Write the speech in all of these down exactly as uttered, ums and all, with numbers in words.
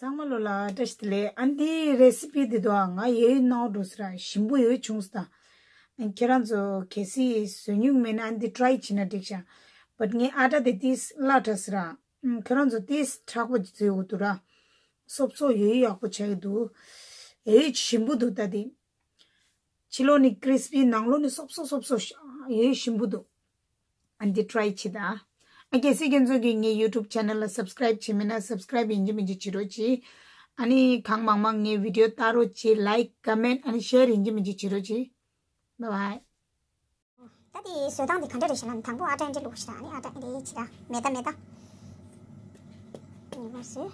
ཚང་མ་ལོ་ལ་བཀྲ་ཤིས་བདེ་ལེགས། ཨ་འདི་རེ་སི་པི་འདི་དོ་ང་ཡོད་ནོ་འགྲོ་སི་ར་ཞིམ་པོ་ཡོད་བྱུང་སི་ད། ཨ་ཁྱེད་རང་ཚོ་གལ་སྲིད་བཟོ་མྱོང་མེད་ན་ཨ་འདི་ཊི་རའི་བྱེད་ན་འགྲིག་ཤག་བཊ་ངའི་ཨ་ཊ་དེ་ཏིས་སླ་དྲགས་སི་ར། ཨ་ཁྱེད་རང་ཚོ་ཏིས་དྲག་པོ་བཟོས་འོ་འདུག་ར། སོབ་སོབ་ཡོད་ཡག་པོ་ཆགས་ཀྱི་འདུག་ཡོད་ཞིམ་པོ་འདུག་ད་དེ། ཕྱི་ལོགས་ནི་ཀི་རི་སི་པི་ནང་ལོགས་ནི་སོབ་སོབ་སོབ་སོབ་ཡོད་ཞིམ་པོ་འདུག་ཨ་འདི་ཊི་རའི་བྱེད་ད། ཨ་གལ་སྲིད་ཁྱེད་ཚོ་གིས་ངའི་ཡུ་ཊུབ་ཆེ་ནལ་ལ་སབ་སི་ཀ་རའིབ་བྱེད་མེད་ན་སབ་སི་ཀ་རའིབ་ཡིན་གཅིག་མིན་གཅིག་བྱེད་རོགས་གྱིས། ཨ་ནི་གང་མང་མང་ངའི་བི་ཌི་ཡོ་ལྟ་རོགས་གྱིས། ལའིཀ་ཀོ་མེན་ཨ་ནི་ཤེར་ཡིན་གཅིག་མིན་གཅིག་བྱེད་རོགས་གྱིས། བཱའི་བཱའི། ད་དེ་བཟོ་སྟངས་དེ་ག་འདྲ་རེད་ཤག་ལབ་ན། དང་པོ་ཨ་ཊ་འདྲ་བླུགས་ཤག་ཨ་ནི་ཨ་ཊ་འདི་བྱེད་ད་མེ་ད་མེ་ད། ཉི་མ་བཟོས།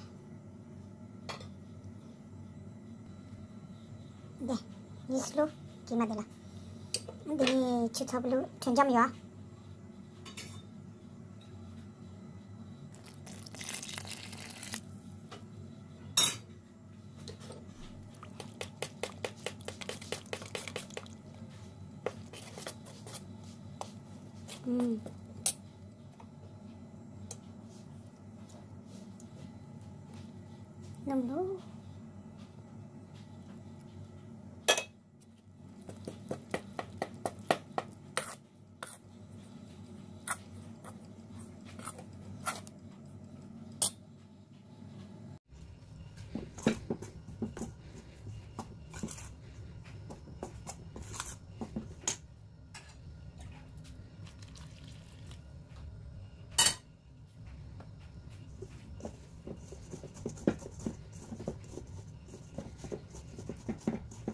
འདི་ནི་སླུ་གི་མ་འདི་ལ། འདི་ནི་ཆུ་ཚ་པོ་བླུགས་དྲོན་འཇམ་ཡོད། ཨུམ། སྣུམ་བླུགས།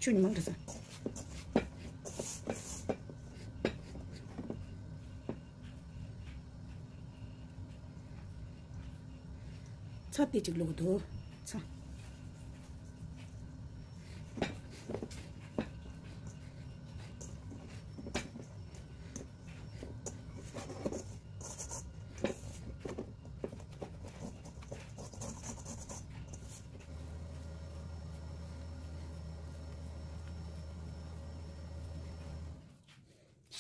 ཆུ་ཉུང་མང་འདྲ་ས། ཚྭ་ཏིས་གཅིག་བླུགས་འདུག་ཚྭ།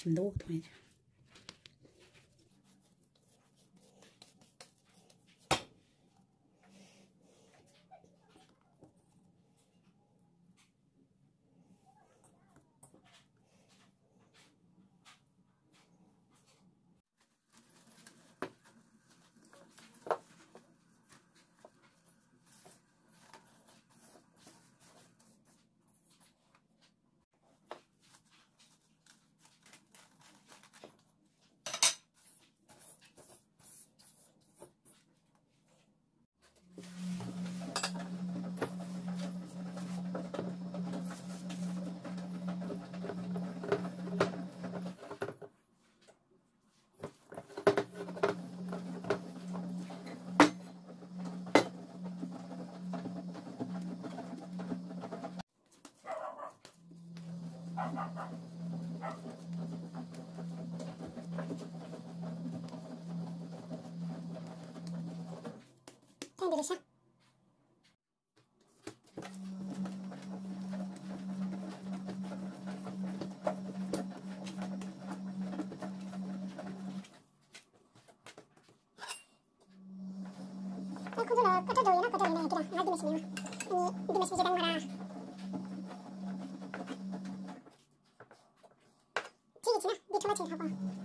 ཞིམ་མདོག་མཐོང་ཡ། ཐེངས་འདི་ལ་ཤ། ཨ་ཁོ་ཚོ་ལ་ཀ་ཏྲ་འགྲོ་ཡོད་ན་ཀ་ཏྲ་ཡོད་ན་ཡ་གི་ར་ང་འདི་མ་ཤེས་ནས་ང་ནི་འདི་མ་ཤེས་ཅི་དང་ང་ར། ཅི་ཡི་ཆི་ན་འདི་ཁ་ལ་ཆེ་ཧ་པ།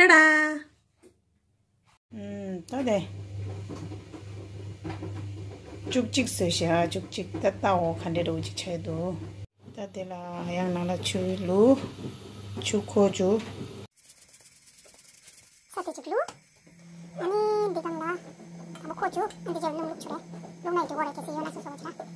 ཏ་ཏ། ཨུམ། ད་དེ། བཅུ་གཅིག་བཟོས་ཤག་བཅུ་གཅིག་ད་ལྟ་འོ་ག་འདྲ་འདྲ་བོ་ཅིག་ཆགས་འདུག་ད་དེ་ལ་ཡང་ནང་ལ་ཆུ་བླུགས། ཆུ་ཁོལ་བཅུག་ས་དེ་ཅིག་བླུགས། ཨ་ནི་འདི་སྒང་ལ་དང་པོ་ཁོལ་བཅུག་ཨ་ནི་འདི་རྗེས་སྣུམ་བླུགས་བཅུག་རེད། བླུགས་ན་འགྲིག་གི་རེད། གལ་སྲིད་ཡོད་ན་སོ་སོ་བ་ཅིག་ལ།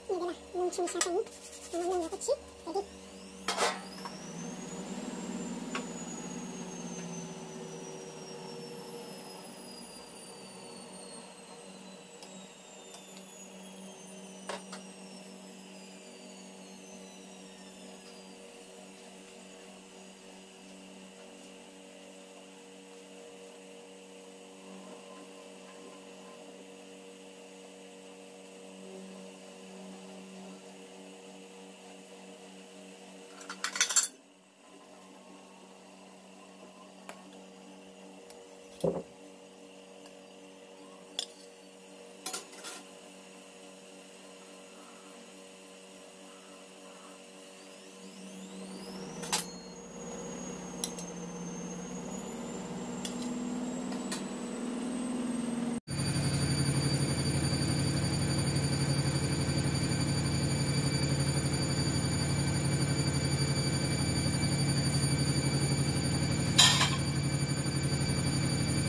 ངས་འདི་ལ་སྣུམ་ཆུ་བཞག་པ་ཡིན། ང་སྣུམ་ཡག་པོ་བྱེད། རེ་ཌི།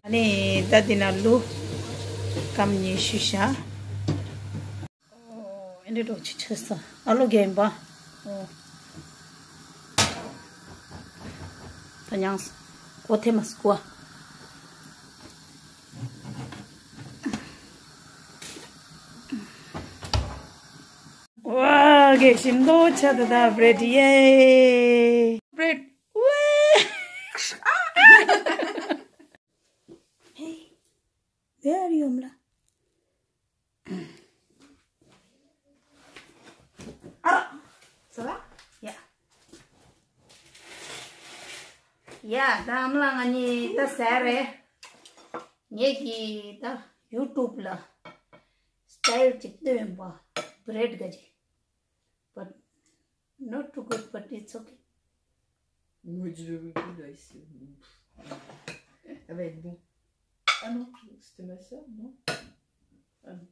ཨ་ནི་ད་འདི་ན་ལུ་སྐམ་ཉེ་ཤུ་ཤ། ཨོ། ཨེ་འདྲ་འགྲོ་ཆི་ཆི་ས་ཨ་ལོ་རྒན་པ། ཨོ། ད་ཉང་ས་གོ་ཐེ་མ་སྐུ་ཨ། ཝ། གེ་ཤིན་དོ་ཆ་ད་ད་བྷྲེཌ་ཡེ། བྷྲེཌ། ཝེ། Hey, where are you, Amla? ཨ། Ça va? Yeah. Yeah, ད་ཨ་མ་ལགས་ང་གཉིས་ད་ཟ་རེད། ངེད་ཀྱིས་ད་ཡུ་ཊུབ་ལ་སི་ཊལ་ཅིག་བཏོན་པ། བྷྲེཌ་ག་ཅིག But not too good, but it's okay. Moi, je veux plus là ici. Elle va être bon. Ah non, c'était ma sœur, non? Ah non.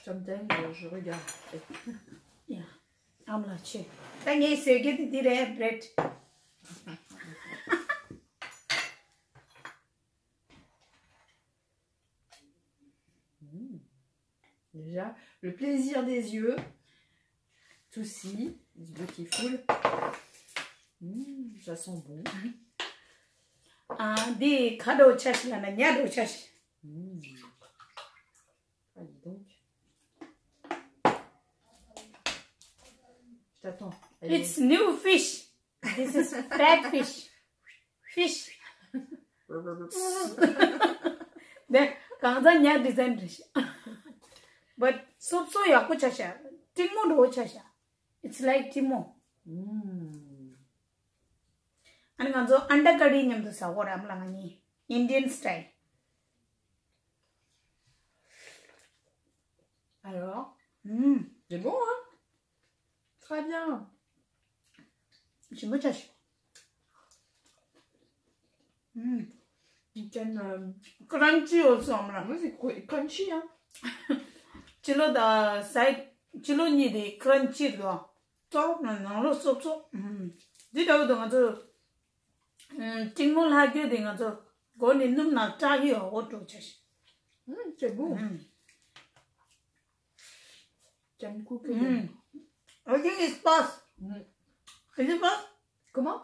Sometimes, je, je regarde. Yeah. I'm not sure. ད་ངས་བཟོས་ཀྱི་དེ་འདི་རེད། བྷྲེཌ། Mm. Déjà, le plaisir des yeux. To see, it's beautiful. Mm, ça sent bon. ཨ། འདི་ག་འདྲ་བོ་ཆགས་ཤག་ལབ་ན་ཉ་འདྲ་བོ་ཆགས་ཤག་ཨ། ཡིན་དང་། It's new fish. This is fat fish. Fish. དེ་གང་ཚང་ཉ་ཌི་ཛའིན་རེད་ཤག But སོབ་སོབ་ཡག་པོ་ཆགས་ཤག་སྲིན་མོ་འདྲ་བོ་ཆགས་ཤག It's like སྲིན་མོ། ཨ་ནི་ང་ཚོ་ཨན་ཌ་ཀ་རི་མཉམ་དུ་ཟ་གོ་རེད། ཨ་མ་ལགས་ང་གཉིས། Indian style. Alors? ཨུམ། C'est bon, hein? Très bien. ཞིམ་པོ་ཆགས་ཤག་ཨུམ། You can, um, crunchy also, ཨ་མ་ལགས། Oui, c'est cru- crunchy, hein? ཕྱི་ལོགས་དང་སའིཌ། ཕྱི་ལོགས་གཉིས་དེ་ཀྲན་ཆི་རེད་དོ། ཙོག་ནང་ནང་ལོགས་སོབ་སོབ། ཨུམ། འདི་འདྲ་བོ་དང་ང་ཚོ་ གཅིག་མོ་ལྷག་རྒྱུ་དེ་ང་ཚོ་སྒོ་ནས་སྣུམ་ནང་སྐྲག་གི་ཡོད། འོ་དྲུག་ཆ་ཞིག Hum, c'est bon. Hum. J'aime beaucoup. Mm. I think it's pass. Mm. Is it pass? Comment?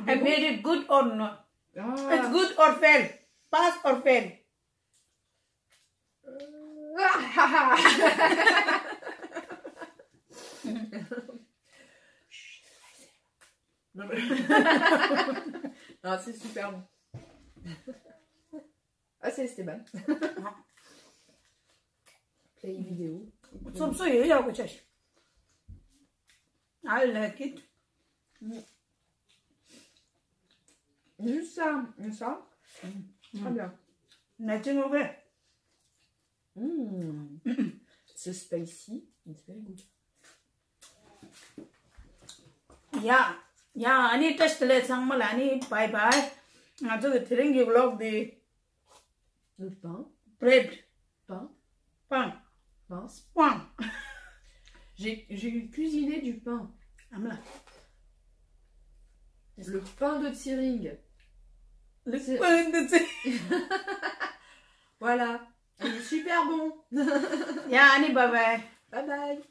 I made it good or not? Ah. It's good or fail? Pass or fail? Ah, c'est super bon. Ah, c'est Esteban. Play vidéo. Some soy, yeah, which I like it. Juste ça, et ça. Très bien. Nothing over. Mm. So spicy. It's very good. Yeah, yeah, ཨ་ནི་ཊེསཊ་ལས་ཚང་མ་ལ་ཨ་ནི་bye bye. ང་ཚོ་གི་དེ་རིང་གི་vlog འདི Le pain. bread. Pain. Pain. Pain. Pain. J'ai j'ai cuisiné du pain. I'm like, Le pain de Tsering. Le C'est- pain de Voilà. Il est super bon. Yeah, ཨ་ནི་bye bye. Bye bye.